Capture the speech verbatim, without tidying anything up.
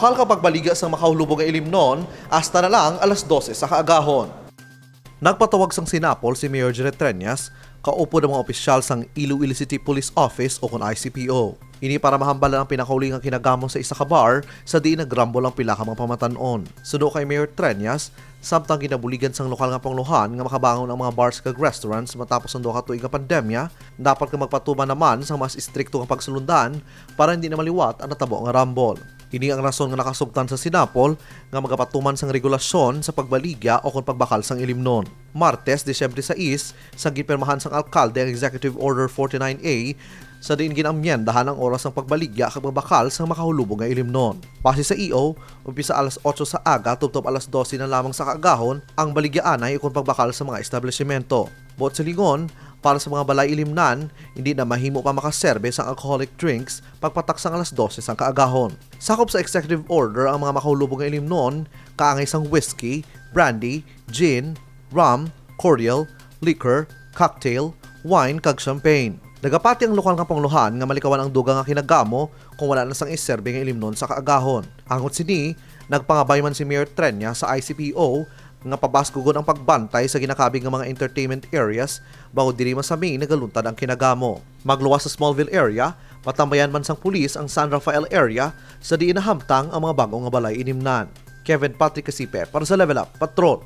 Palka pagbaligya sang makahulubong nga ilimnon hasta na lang alas dose sa kaagahon. Nagpatawag sang Sinapol si Mayor Janet Treñas kaupod ang mga opisyal sang Iloilo City Police Office o kon I C P O. Ini para mahambalan ang pinakauli nga kinagamo sa isa ka bar sa diin nagrambol ang pila ka mga pamatan-on. Suno kay Mayor Treñas, samtang ginabuligan sang lokal nga pangulohan nga makabangon ang mga bars kag restaurants matapos ang duha ka tuig nga pandemya, dapat nga magpatuman naman sang mas istrikto nga pagsulundan para hindi na maliwat ang natabo nga rambol. Ini ang rason nga nakasugtan sa Sinapol nga magapatuman sang regulasyon sa pagbaligya o kon pagbakal sang ilimnon. Martes, Disyembre sais, sang ginpirmahan sang alkalde ang Executive Order forty-nine A, sa diin ginamyendahan ang oras sang pagbaligya kag pagbakal sang makahulubong nga ilimnon. Base sa E O, umpisa alas otso sa aga tubtob alas dose na lamang sa kaagahon ang baligyaanay ukon pagbakal sa mga establisimento. Buot silingon, para sa mga balay ilimnan, hindi na mahimo pa makaserbe sang alcoholic drinks pagpatak sang alas dose sang kaagahon. Sakop sa executive order ang mga makahulubong nga ilimnon, kaangay sang whiskey, brandy, gin, rum, cordial, liquor, cocktail, wine, kag champagne. Nagapati ang lokal nga pangulohan nga malikawan ang dugang nga kinagamo kung wala na sang iserbe nga ilimnon sa kaagahon. Angot sini, nagpangabay man si Mayor Treñas sa I C P O nga pabaskugon ang pagbantay sa ginakabig nga mga entertainment areas bangod diri masami nagaluntad ang kinagamo. Magluwas sa Smallville area, patambayan man sang pulis ang San Rafael area sa diin nahamtang ang mga bag-o nga balay inimnan. Kevin Patrick Casipe para sa Level Up Patrol.